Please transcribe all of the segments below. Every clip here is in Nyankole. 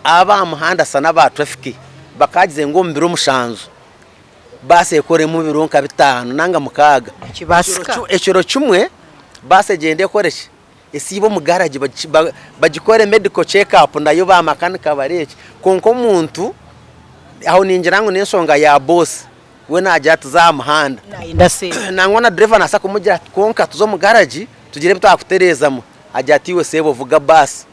Ab'aha muhanda sa n'aba traffic bakaagize ngu omu biro mushanju baasi ekoremu ebiro nka bitaano nanga mukaaga. Nikibaasika. Ekiro kimwe baasi egyende ekore ki? Esiibe omu garagi bagikore medical check up nayo ba makanika bareebe ki. Kwonka omuntu aho ningira ngu n'enshonga ya boosi we naagira ati za aha muhanda. Nayenda sente. Nangwa na driver naabaasa kumugira ati kwonka tuze omu garagi tugire ebi twakutereezamu. Agira ati iwe seebo vuga baasi.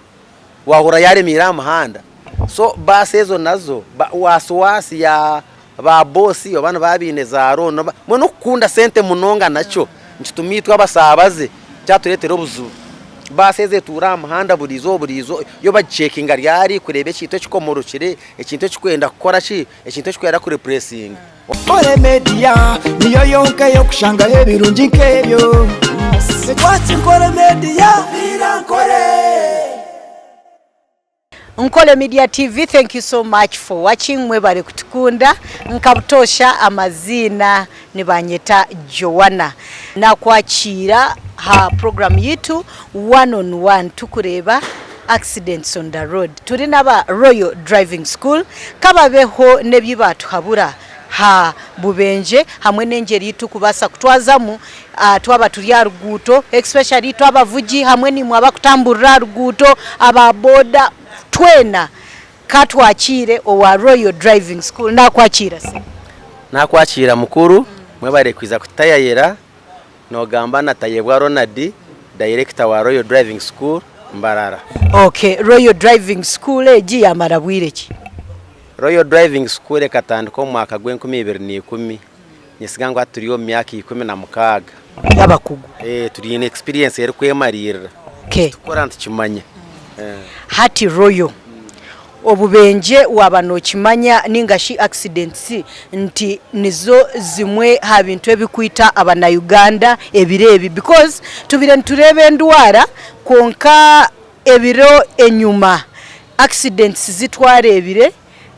Waahurira yaaremeire aha muhanda. So baasi ezo nazo waasi waasi ya ba boosi oba nibaba baine za looni oba mbwenu okukunda sente munonga nakyo nikituma itwe abasaabaze kyatureetera obuzibu. Baasi ezo etuura aha muhanda buri izooba buri izooba, yo bagiceekinga ryari kureeba ekintu ekikomorokire, ekintu ekikwenda kukora ki, ekintu ekikwenda kurepuresinga. Nkore Media niyo yonka ey'okushangaho ebirungi nk'ebyo. Watch Nkore Media. Nkore. Nkole Media TV thank you so much for watching mwebare kutukunda nka butoosha amaziina nibanyeta Joanna nakwakiira ha program yitu one on one tukureeba accidents on the road turi naba Royal Driving School kababeho n'ebi batuhabura ha bubenje hamwe n'engyeri ei turikubaasa kutwazamu twaba turi aha ruguuto especially itwe abavugi hamwe naimwe abarikutamburira aha ruguuto, aba boda twena ka twakiire owa Royal Driving School. Naakwakiira sebo. Naakwakiira mukuru, mwebare kwija kututayayira. Noogamba na Tayebwa Ronald, dayirekita wa Royal Driving School, Mbarara. Okay, Royal Driving School egi yaamara bwire ki? Royal Driving School ekatandika omu mwaka gw'enkumiibiri-na-ikumi. Niinyesiga ngu hati turi omu myaka 16. Muri abakugu. Twine experience erikwemariirira. Okay. Eki turikukora nitukimanya. Hati Royal, obubenje waaba nookimanya nainga shi accidents nti nizo zimwe aha bintu ebirikwita abana-Uganda ebiro ebi because tubaire nitureeba endwara kwonka Ebiro enyuma accidents zi twareebire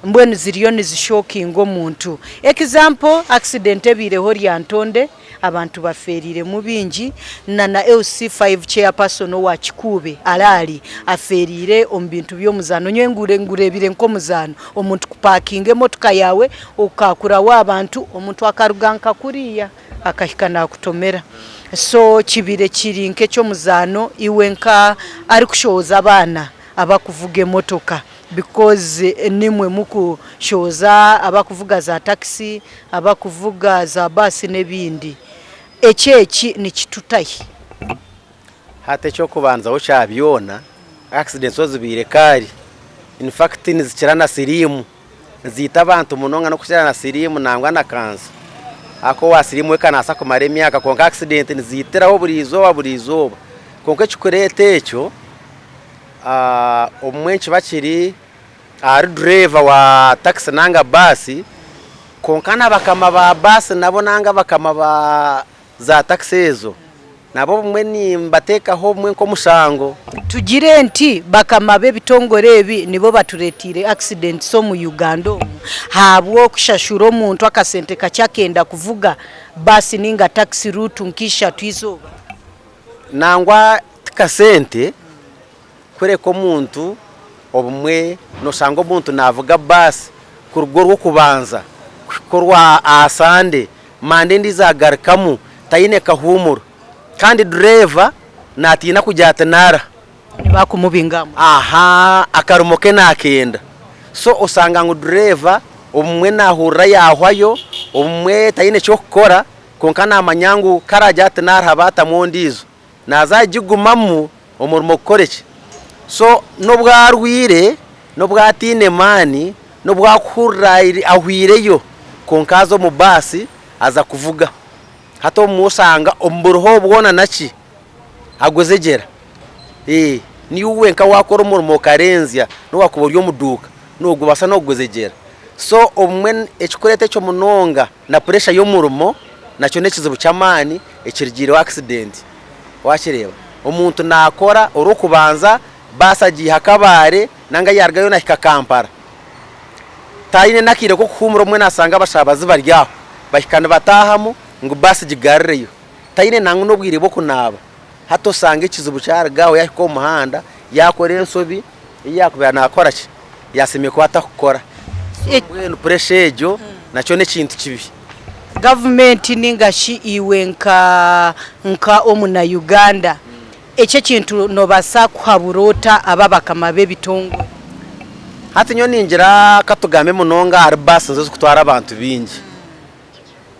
mbwenu ziriyo nizishokinga omuntu. Example accident ebaireho Lyantonde abantu bafeereiremu baingi na na LC5 chairperson owa Kikuube Alaali afeereire omu bintu by'omuzaano. Nyowe ngureebire nk'omuzaano omuntu kupakinga emotoka yaawe okakuraho abantu omuntu akaruga nka kuriya. Akahika naakutomera. So kibaire kiri nk'eky'omuzaano iwe nka arikushohoza abaana abakuvuga emotoka because nimwe mukushohoza abakuvuga za takisi, abakuvuga za baasi n'ebindi. Eki eki nikituta hi? Hati eky'okubanzaho kya byona, accidents zo zibaire kaari, in fact nizikira na siriimu. Niziita abantu munonga n'okukira na siriimu nangwa na kansa. Ahakuba owa siriimu we kanaasa kumara emyaka kwonka accident niziitiraho buri izooba buri izooba. Kwonka ekikureeta ekyo, obumwe nikiba kiri ahari dureeva wa takisi nanga baasi, kwonka na bakama ba baasi nabo nanga bakama ba za takisi ezo Nabo obumwe nimbateekaho obumwe nk'omushango. Tugire nti bakama b'ebitongore ebi nibo batureteire accidents omu Uganda omu ahabw'okushashura omuntu akasente kakye akenda kuvuga baasi ninga taxi route nk'ishatu eizooba? Nangwa ti kasente kureka omuntu obumwe noshanga omuntu navuga baasi kuruga orw'okubanza kuhika orwa aha Sande, Mande endiijo agarukamu taine kahuumuro kandi dureeva natiina kugira ati naraha. Nibakumubinga aha murimo. Ahaa akarimo ke nakenda so oshanga ngu dureeva obumwe nahurira yahwayo obumwe taine ky'okukora kwonka namanya ngu ku araagira ati naraha baatamu ondiijo Naaza kugigumamu omurimo gukore ki? So n'obu arwaire, n'obu ataine maani, n'obu arikuhurira ahweireyo, kwonka aza omu baasi aza kuvuga. Hati obumwe oshanga omu buriho bwona naki agwejegyera. Niiwe wenka waakora omurimo okarenzya n'obu waakuba ori omu duuka noogubaasa n'okugwejegyera. So obumwe ekirikureeta ekyo munonga na puresha y'omurimo nakyo n'ekizibu ky'amaani ekirigiireho akisidenti. Waakireeba? Omuntu naakora orw'okubanza baasi agiiha Kabale nanga yaarugayo naahika Kampala. Taine n'akaire k'okuhuumura obumwe naashanga abashaabazi bari aho bahika nibataahamu ngu baasi gigarireyo. Taine nangwa n'obwire bw'okunaaba. Hati osanga ekizibu kyaruga aho yaahika omu muhanda yaakora enshobi ei yaakubaire naakora ki? Yaasemire kuba atakukora. So mbwenu puresha egyo nakyo n'ekintu kibi. Gavumenti ninga shi iwe nka nka omuna Uganda, eki ekintu nobasa kuhabura ota aba abakama b'ebitongore? Hati nyowe ningira katugambe munonga ahari baasi nizo zikutwara abantu baingi.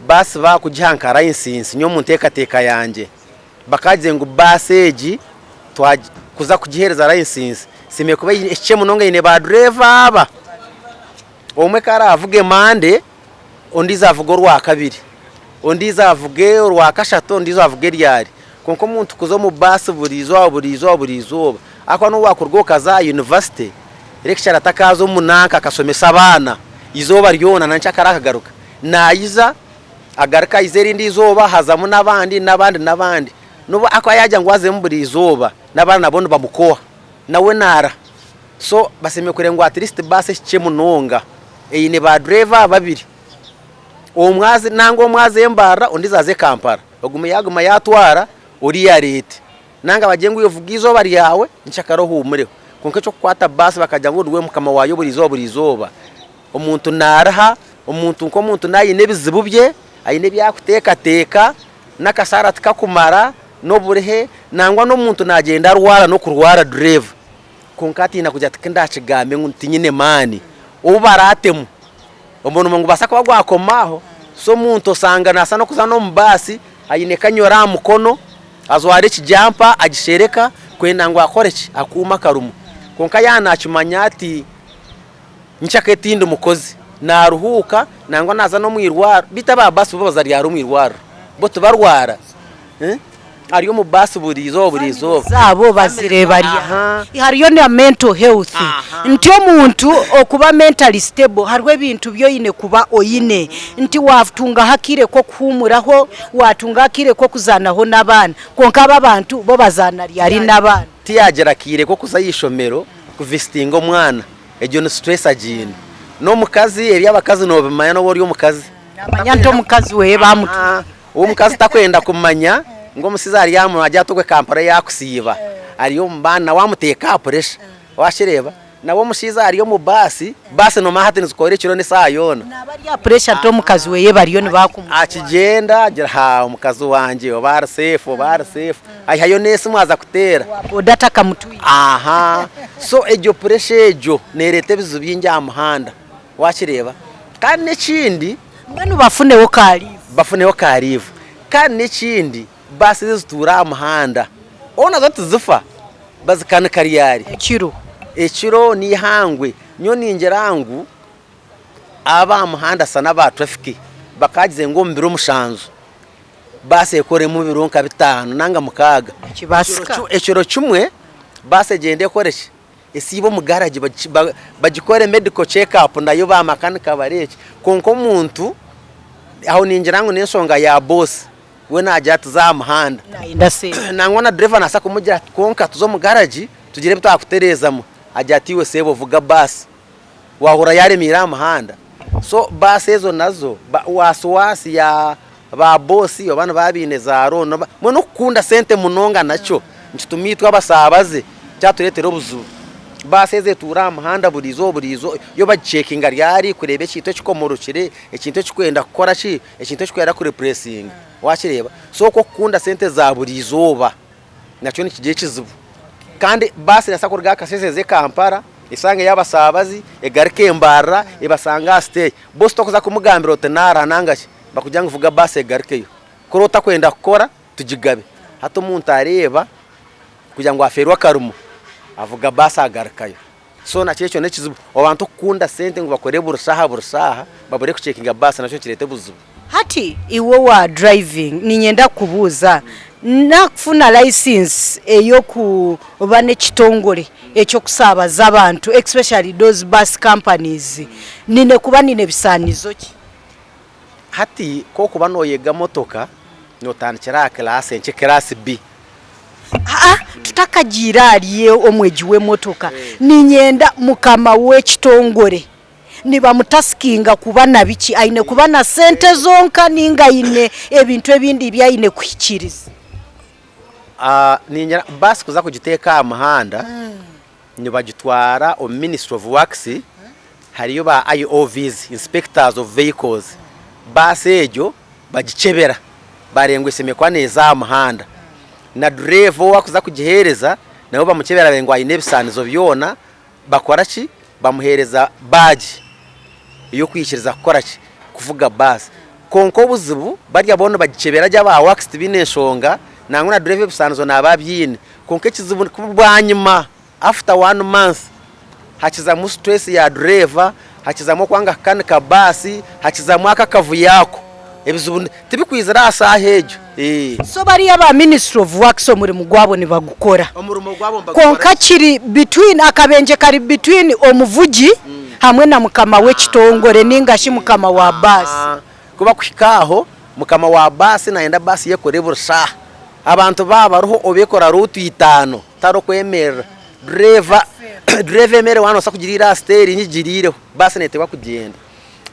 Baasi baakugiha nka layisinsi nyowe omu nteekateeka yangye, Bakagira ngu baasi egi twakuza kugiheereza layisinsi esemeriire kuba ekikye munonga eine baadureeva aba. Omwe ku araavuge Mande, ondiijo avuge Orwakabiri, ondiijo avuge Orwakashatu, ondiijo avuge ryari. Kwonka omuntu kuza omu baasi buri izooba buri izooba buri izooba, ahakuba n'obu waakuruga okaza aha yunivasite, rekicara atakaaza omu nanka akashomesa abaana eizooba ryona na nyenkyakare akagaruka, naija. Agaruka aija erindi izooba hazamu n'abandi n'abandi n'abandi. N'obu akuba yaagira ngu azemu buri izooba, n'abaana nabo nibamukooha, nawe naara. So bashemereire kureeba ngu at least baasi ehikye munonga eine baadureeva babiri. Omwe aze nangwa omwe aze Mbarara ondiijo aze Kampala. Ogume yaaguma yaatwara, oriya areete. Nanga bagire ngu iwe vuga eizooba ryawe, nkyakare ohuumureho. Kwonka eky'okukwata baasi bakagira ngu niiwe mukama waayo buri izooba buri izooba, Omuntu naariha, omuntu nk'omuntu naaba aine ebizibu bye, aine ebi arikuteekateeka, n'akashaara tikakumara, n'oburihe, nangwa n'omuntu naagyenda arwara n'okurwara dureeva, kwonka atiina kugira ati ku ndaakigambe ngu tinyine maani, ou baraatemu, omurimo nigubaasa kuba gwakoma aho, so omuntu osanga naabaasa n'okuza n'omu baasi aine kanyoro aha mukono, ajware ekijampa agishereka kwenda ngu akore ki, akuume akarimo, kwonka yaaba naakimanya ati. Nkyaka etindi mukozi naruhuuka nangwa naza n'omu irwariro beitu aba baasi bo baza ryari omu irwariro bo tibarwara ari omu baasi buri izooba buri izooba. Zaabo bazireeba ryari hariyo na mental health nti omuntu okuba mentally stable hariho ebintu bi oine kuba oine nti watungaho akaire k'okuhuumuraho watungaho akaire k'okuzaanaho n'abaana kwonka abo abantu bo bazaana ryari n'abaana. Tiyagira akaire k'okuza aha ishomero kuvisitinga omwana. Egyo ni stress agiine. N'omukazi eby'abakazi noobimanya n'obu ori omukazi. Naamanya nti omukazi we baamutwire. Omukazi takwenda kumanya ngu omushaija ari aha murimo agira ati ogwe Kampala yaakusiiba ari omu baana nawe amuteeka aha pressure wakireeba? Nawe omushaija ari omu baasi, baasi noomanya hati nizikora ekiro n'eshaaha yoona. Naaba ari aha pressure nti omukazi we bariyo nibakumutwara. Akigyenda agira haa omukazi wangye oba ari safe oba ari safe. Aihayo n'esimu aza kuteera. Owa boda atakamutwire. Aha so egyo puresha egyo neereeta ebizibu bingi aha muhanda waakireeba. Kandi n'ekindi. Mbwenu bafuneho ka liivu. Bafuneho ka liivu. Kandi n'ekindi baasi ezi ezituura aha muhanda ho nazo tizifa, bazikanika ryari? Ekiro. Ekiro n'eihangwe. Nyowe ningira ngu ab'aha muhanda shana aba traffic bakaagize ngu omu biro mushanju. Baasi ekoremu ebiro nka bitaano nanga mukaaga. Nikibaasika. Ekiro kimwe baasi egyende ekore ki? Esiibe omu garagi bagikore medical check up nayo ba makanika bareebe ki. Kwonka omuntu aho ningira ngu n'enshonga ya boosi we naagira ati za aha muhanda. Nayenda sente. Nangwa na dureeva naabaasa kumugira ati kwonka tuze omu garagi tugire ebi twakutereezamu. Agira ati iwe seebo vuga baasi. Waahurira yaaremeire aha muhanda. So baasi ezo nazo waasi waasi ya ba boosi oba nibaba baine za looni oba mbwenu okukunda sente munonga nakyo nikituma itwe abasaabaze kyatureetera obuzibu. Baasi ezo etuura aha muhanda buri izooba buri izooba yo bagiceekinga ryari kureeba ekintu ekikomorokire, ekintu ekikwenda kukora ki, ekintu ekikwenda kurepuresinga waakireeba? So okwo okukunda sente za buri izooba. Nakyo nikigira ekizibu. Kandi baasi neebaasa kuruga aha Kasese eze Kampala eshange ey'abasaabazi egaruke Mbarara ebasange aha siteegi. Boosi torikuza kumugambira oti naara nanga ki, bakugira ngu vuga baasi egarukeyo. Ku oraba otakwenda kukora tugigabe. Hati omuntu areeba kugira ngu afeerwe akarimo, avuga baasi agarukayo. So nakyo ekyo n'ekizibu. Abantu okukunda sente ngu bakore buri shaaha buri shaaha babure kucekinga baasi nakyo nikireeta obuzibu. Hati iwe owa driving niinyenda kukubuuza, nakufuna license ey'okuba n'ekitongore eky'okusaabaza abantu especially those bus companies, nyine kuba nyine bisaanizo ki? Hati ku orikuba nooyega motoka, nootandikira aha kiraasi enkye, kiraasi B. Aa tutakagiire ahari omwegi w'emotoka, niinyenda mukama w'ekitongore Nibamutaskinga kuba na biki? Aine kuba na sente zonka ninga aine ebintu ebindi ebi aine kuhikiiriza? Ningira baasi kuza kugiteeka aha muhanda. Nibagitwara omu Ministry of Works, hariyo ba IOVs, Inspectors of Vehicles, baasi egyo bagikyebera bareeba ngu eshemereire kuba neeza aha muhanda. Na dureeva ou arikuza kugiheereza nawe bamukyebera bareeba ngu aine ebisaanizo byona, bakora ki? Bamuheereza baagi ey'okwikiriza kukora ki? Kuvuga baasi. Kwonka obuzibu barya bo nibagikyebera gye aba works tibaine nshonga, nangwa na dureeva ebisaanizo naaba abyine. Kwonka ekizibu ku bwanyima after one month hakizamu stress ya dureeva, hakizamu okwanga kukanika baasi, hakizamu ako akavuyo ako. Ebizibu tibikwizira aha shaaha egyo. So bariya aba ministry of works omurimo gwabo nibagukora. Omurimo gwabo nibagukora. Kwonka kiri between, akabenje kari between omuvugi hamwe na mukama w'ekitongore ninga shi mukama wa baasi. Ku bakuhika aho, mukama wa baasi nayenda baasi ye ekore buri shaaha. Abantu baaba bariho oba ekora ruutu itaano tariho kwemerera. Dureeva dureeva emere waaba noobaasa kugiriira aha siteeringi giriireho, baasi neeteekwa kugyenda.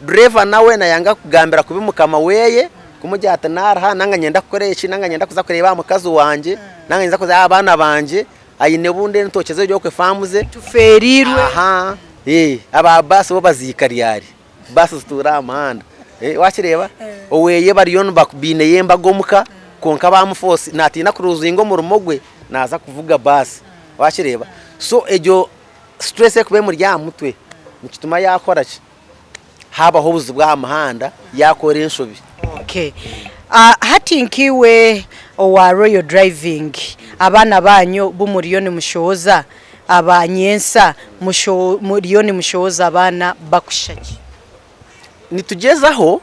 Dureeva nawe nayanga kugambira kubi mukama weye kumugira ati naruha nanga niinyenda kukora eki nanga niinyenda kuza kureeba aha mukazi wangye nanga niinyenda kuza aha baana bangye aine obundi entookye ze ziri okwe faamu ze. Tufeereirwe. Aha aba baasi bo baziika ryari? Baasi zituura aha muhanda wakireeba? Oweye bariyo baineyo embaga omuka kwonka bamufosi natiina kuruzinga omurimo gwe naaza kuvuga baasi wakireeba? So egyo stress erikuba emuri aha mutwe nikituma yakora ki? Habaho obuzibu aha muhanda yakora enshobi. Okay. Hati nk'iwe owa Royal Driving, abaana baanyu bu muriyo nimushohoza aba nyensa, muriyo nimushohoza abaana bakushusha ki? Nitugyezaho,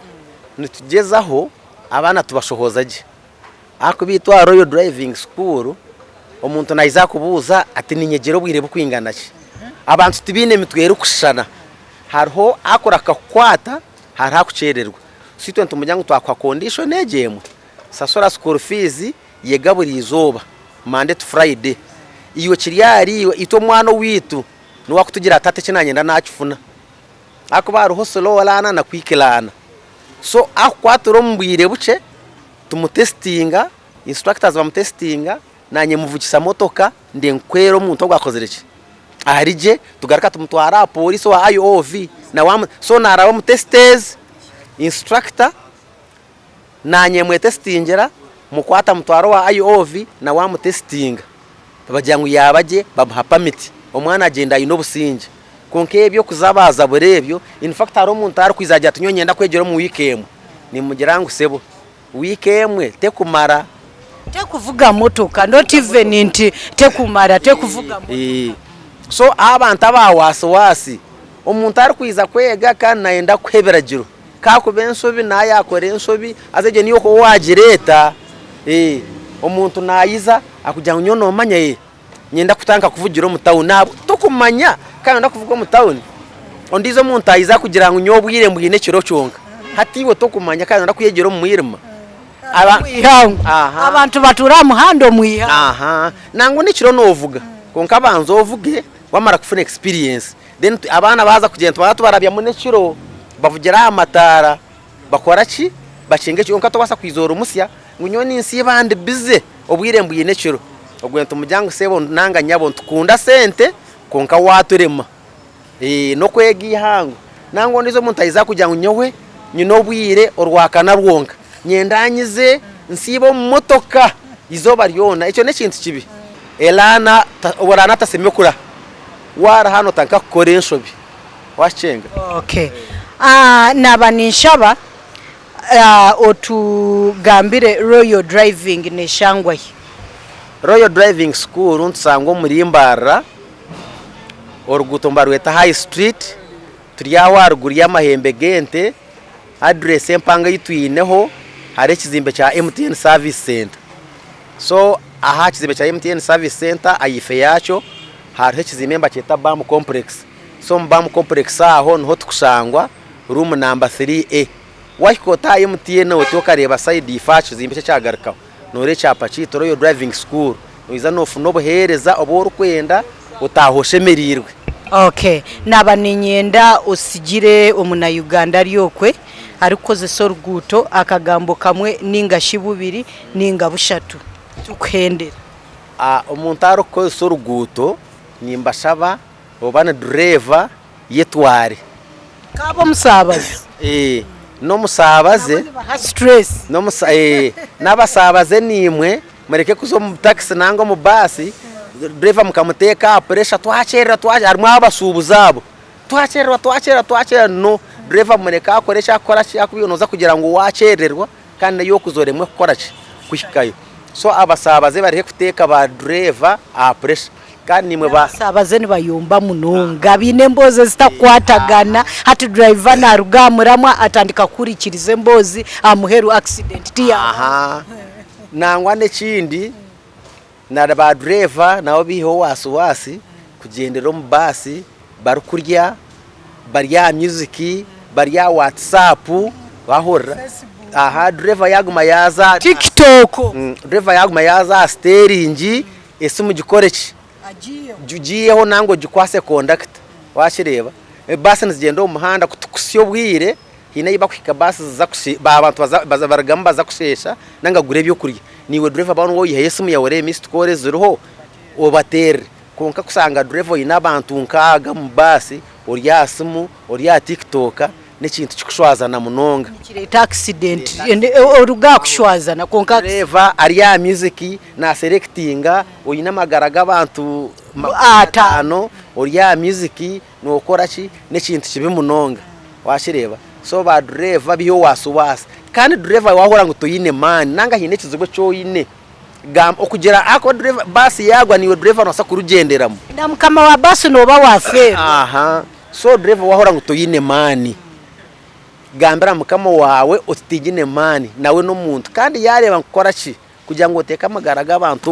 nitugyezaho abaana tubashohoza gye. Ahakuba itwe aha Royal Driving School, omuntu naija akubuuza ati niinyegyera obwire burikwingana ki? Abantu tibaine mitwe erikushushana. Hariho akura akakukwata, hariho akukyererwa. So itwe nitumugira ngu twakuha condition egyo emwe, sasura school fees, yega buri izooba, Monday to Friday. Iwe kiri ahariiwe, itwe omwana owaitu niwe arikutugira ati hati eki nanyenda nakifuna. Ahakuba hariho slow learner na quick learner. So akukwatira omu bwire bukye, tumutesitinga, instructors bamutesitinga, nanye muvugisa motoka ndinkuhwera omuntu ogu akozire ki? Ari gye, tugaruka tumutwara aha police owa IOV nawe so naraba omu test ezi, instructor nanye mwetesitingira, mukwata mutwara owa IOV nawe amutesitinga, bagira ngu yaba gye bamuha permit, omwana agyenda aine obusingye. Kwonka eby'okuzabaazabura ebyo, in fact hariho omuntu arikwija agira ati nyowe niinyenda kwegyera omu wiiki emwe, nimugira ngu sebo wiiki emwe tekumara. Tekuvuga motoka not even nti tekumara tekuvuga motoka. So abantu aba waasi waasi, omuntu arikwija kwega kandi nayenda kukuha ebiragiro, kakuba enshobi nawe yakora enshobi haza egyo niyo okuba wagireeta, omuntu nayiza akugira ngu nyowe nomanya. Niinyenda kutandika kuvugira omu tawuni ahabw tokumanya kandi noyenda kuvuga omu tawuni ondiijo omuntu ayiza akugira ngu nyowe obwire mbwine ekiro kyonka hati iwe tokumanya kandi noyenda kwegyera omu mwirima. Aba Omu ihangwe. Aha. Abantu batuura aha muhanda omu ihangwe. Aha. Nangwa n'ekiro noovuga kwonka banza ovuge wamara kufuna experience then abaana baaza kugyenda nitubanza tubarabyamu n'ekiro bavugira aha mataara. Bakora ki? Bakinga ekiro. Kwonka tobaasa kwija ori musya ngu nyowe ninsiiba ndi bize obwire mbwine ekiro. Obwo nitumugira ngu sebo nanga nyabo nitukunda sente kwonka waaturema. N'okwega eihangwe. Nangwa ondiijo omuntu aija kugira ngu nyowe nyine obwire orwakana rwonka, nyenda nyize nsiibe omu motoka eizooba ryona. Ekyo n'ekintu kibi. Elaana, oraana atasemekura. Waaraha nootandika kukora enshobi. Waakyenga? Okay. Ah, naaba ninshaba ah, otugambire Royal Driving neshangwa hi? Royal Driving School nitusangwa omuri Mbarara, oruguuto nibarweta High Street, turi aho aharuguru y'amahembe g'ente, address empango ei twineho hariho ekizimbe kya MTN Service Centre. So aha kizimbe kya MTN Service Centre ahaifo yaakyo hariho ekizimbe nibakyeta Bam Complex. So omu Bam Complex aho niho tukushangwa room number 3A. Wahika ota aha MTN oti okareeba side ifo aha kizimbe eki ekyagarukaho noreeba ekyapa kyaitu Royal Driving School. Noija nofuna obuheereza obu orikwenda otaaha oshemereirwe. Okay. Naaba niinyenda otsigire omunauganda ari okwe arikukozesa oruguuto akagambo kamwe nainga shi bubiri nainga bushatu tukuhendere. Omuntu arikukozesa oruguuto. Nimbashaba oba ni dureeva yetware. Kaaba omusaabaze. Eeh n'omusaabaze. Nabo nibaha stress. N'omusa eeh n'abasaabaze naimwe mureke kuza omu takisi nanga omu baasi, dureeva mukamuteeka aha puresha twakyererwa twakyererwa harimu abashuubuzi abo, twakyererwa twakyererwa twakyererwa no dureeva mureke akore eki arikukora ki ahakuba nooza kugira ngu waakyererwa kandi n'ei orikuza oremwe kukora ki kuhikayo. So abasaabaze bareke kuteeka ba dureeva aha puresha. Kandi naimwe ba. N'abasaabaze nibayomba munonga, baine emboozi ezitakukwatagana. Hati driver naruga aha muramwa atandika kuhurikiriza emboozi, aha muheru accident tiyabaho. Aha. Nangwa n'ekindi, na ba dureeva nabo baiheho wasiwasi kugyendera omu baasi barikurya, bari aha music, bari aha WhatsApp, wahurira? Aha, dureeva yaaguma yaaza. TikTok. Dureeva yaaguma yaaza aha siteeringi, Esimu gikore ki? Giiheho nangwa ogikwase kondakita. Wakireeba? Baasi nizigyenda omu muhanda kutukusya obwire, haine ahi bakuhika baasi ziza kushe abantu baza barugamu baza kusheesha nanga kugura ebyokurya. Naiwe dureeva ba niiwe oihayo esimu yaawe oreebe missed call eziriho obateerere. Kwonka kushanga dureeva oine abantu nkaaga omu baasi ori aha simu, ori aha tiktok, n'ekintu kikushwazana munonga. Nikireeta accident oruga aha kushwazana kwonka. Dureeva ari aha music naselectinga oine amagara g'abantu 50 ori aha music nokora ki n'ekintu kibi munonga wakireeba so ba dureeva biiha owasiwasi kandi dureeva wahurira ngu toine maani nanga haine ekizibu eki oine gamba okugira ahakuba dureeva baasi yaagwa naiwe dureeva nobaasa kurugyenderamu. Na mukama wa baasi nooba waafeerwa. Aha so dureeva wahurira ngu toine maani gambira mukama waawe oti tinyine maani nawe n'omuntu kandi yareeba ngu kukora ki Kugira ngu oteeke amagara g'abantu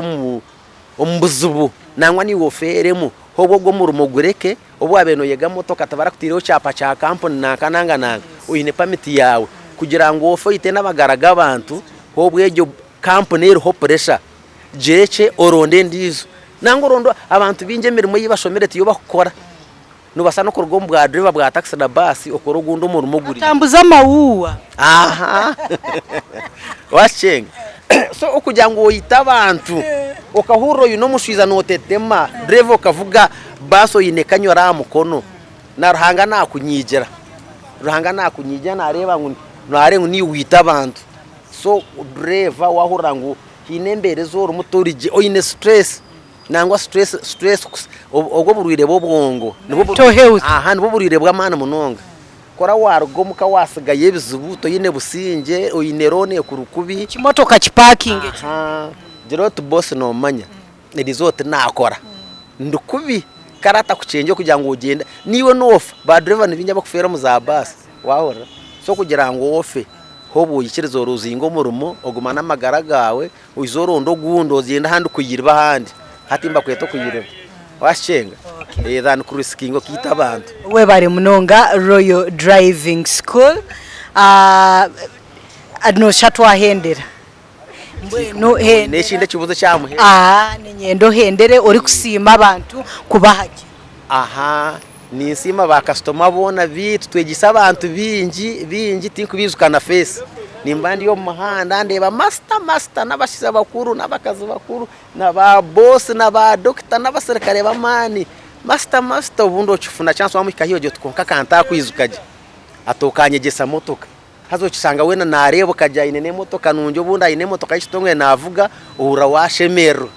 omu buzibu nangwa naiwe ofeeremu, hoba ogwo omurimo ogureke, obu waabaire nooyega motoka tibarakutaireho kyapa kya kampuni nanka nanga nanga, oine pamiti yaawe. Kugira ngu ofe oite n'amagara g'abantu, hoba egyo kampuni eriho puresha, girekye oronde endiijo. Nangwa oronde abantu baingi emirimo ei bashomire tiyo barikukora. Noobaasa n'okuruga omu bwa dureeva bwa takisi na baasi okore ogundi omurimo oguri. Atambuza amawuuwa. Aha wakyenga so okugira ngu oyite abantu okahurira oine omushwiza notetema dureeva okavuga baasi oine kanyora aha mukono na Ruhanga nakunyigira Ruhanga nakunyigira nareeba ngu nareeba ngu niiwe waita abantu so dureeva wahurira ngu haine embeera ezi orimu torigye oine stress. Nangwa stress stress obwo oburwaire bw'obwongo Mental health. Aha nibwo burwaire bw'amaani munonga. Kora waruga omuka wasigayo ebizibu toine busingye oine loan ekuri kubi. Ekimotoka kipakinge kiri. Aha gira oti boss nomanya erizooba tinakora ndi kubi kare atakukyengye kugira ngu ogyende naiwe nofa ba driver nibaingi abakufeera omu za baasi wahurira so kugira ngu ofe hobu oyikirize oruzinge omurimo ogumane amagara gaawe Oize oronde ogundi ogyende ahandi kuyiriba ahandi. Hati nibakweta okuyiriba. Wakikyenga? Eh, than kurisikinga okaita abantu. Webare munonga Royal Driving School. Ah, noshusha twahendera. Mbwenu Oine ekindi ekibuuzo ekya muheru? Ah, niinyenda ohendere orikusiima abantu kubaha gye. Aha, Ninsiima ba kasitoma boona beitu twegyise abantu baingi baingi tinkubiijuka na feesi. Nimba ndi omu muhanda ndeeba masita masita n'abashaija bakuru n'abakazi bakuru na ba boosi na ba dokita n'abaserukare b'amaani. Masita masita obundi okifuna chansi wamuhika haihi ogira oti kwonka ka ntaakwijuka gye ati okanyegyesa motoka. Haza okishanga weena naareebeka gye aine n'emotoka nungi obundi aine emotoka y'ekitongore naavuga ohurira waashemererwa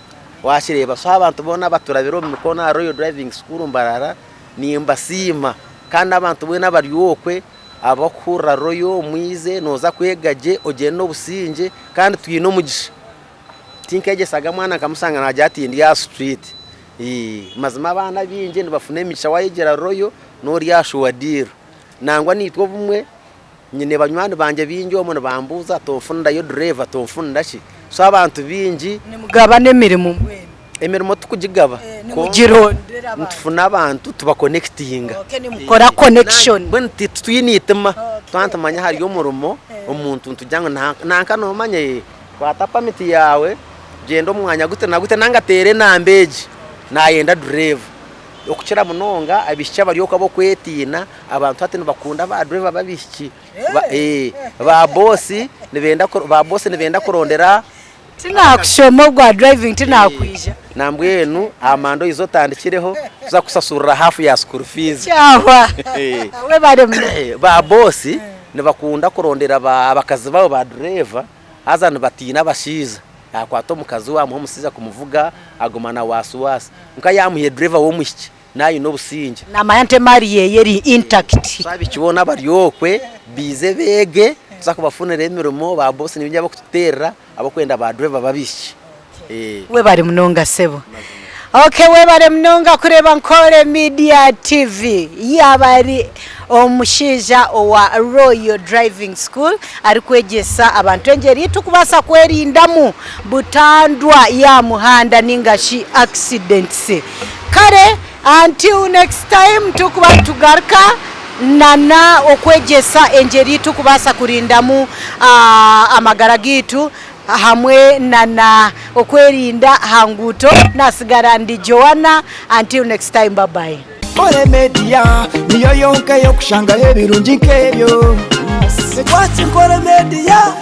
waakireeba. So abantu boona abaturabire omu mikono aha Royal Driving School Mbarara nimbasiima kandi n'abantu boona abari okwe abarikuhurira Royal mwize nooza kwega gye ogyende n'obusingye kandi twine omugisha. Tinkegyesaga mwana nkamushanga naagira ati ndi aha street. Mazima abaana abaingi nibafuna emigisha waayegyera Royal n'ori aha sure deal. Nangwa naitwe obumwe Nyine banywani bangye baingi omwe nibambuuza tonfunirayo dureeva tonfunira ki? So abantu baingi. Nimugabana emirimo mbwenu? Emirimo tikugigaba Nimugirondera abantu. Nitufuna abantu tubakonekitinga. Okay nimukora connection. Mbwenu titwine eitima twaba nitumanya hariyo omurimo omuntu nitugira ngu nanka nomanya ee kwata pamiti yaawe gyenda omu mwanya guti na guti nanga teera enamba egi nayenda dureeva. Okukira munonga abaishiki abari okwo ab'okwetiina, abantu hati nibakunda ba dureeva b'abaishiki. Ba boosi nibenda ba boosi nibenda kurondera. Tinakushoma ogwa driving tinakwija. Nambwenu aha manda oize otandikireho tuza kukusasurira haafu ya school fees. Kyahwa. Webare munonga. Ba boss nibakunda kurondera abakazi baabo ba dureeva haza nibatiina abashaija. Yakwata omukazi we amuha omushaija kumuvuga aguma na wasiwasi. Kwonka yamuha dureeva w'omwishiki naaba aine obusingye. Namanya nti emaari yeye eri intact. So abaishiki boona abari okwe baije beege tuza kubafunira emirimo ba boss nibaija abarikututeerera abarikwenda ba dureeva b'abaishiki. Webare munonga sebo. Ok webare munonga kureba Nkore Media TV. Yaba ari omushaija owa Royal Driving School arikwegyesa abantu engyeri ei turikubaasa kwerindamu butandwa ya muhanda ninga shi accidents. Kare until next time turikuba nitugaruka nana okwegyesa engyeri ei turikubaasa kurindamu amagara gaitu. Hamwe na na okwerinda aha nguuto nasigara ndi Joanna until next time bye bye. Nkore Media niyo yonka ey'okushangaho ebirungi nk'ebyo. Twaki Nkore Media.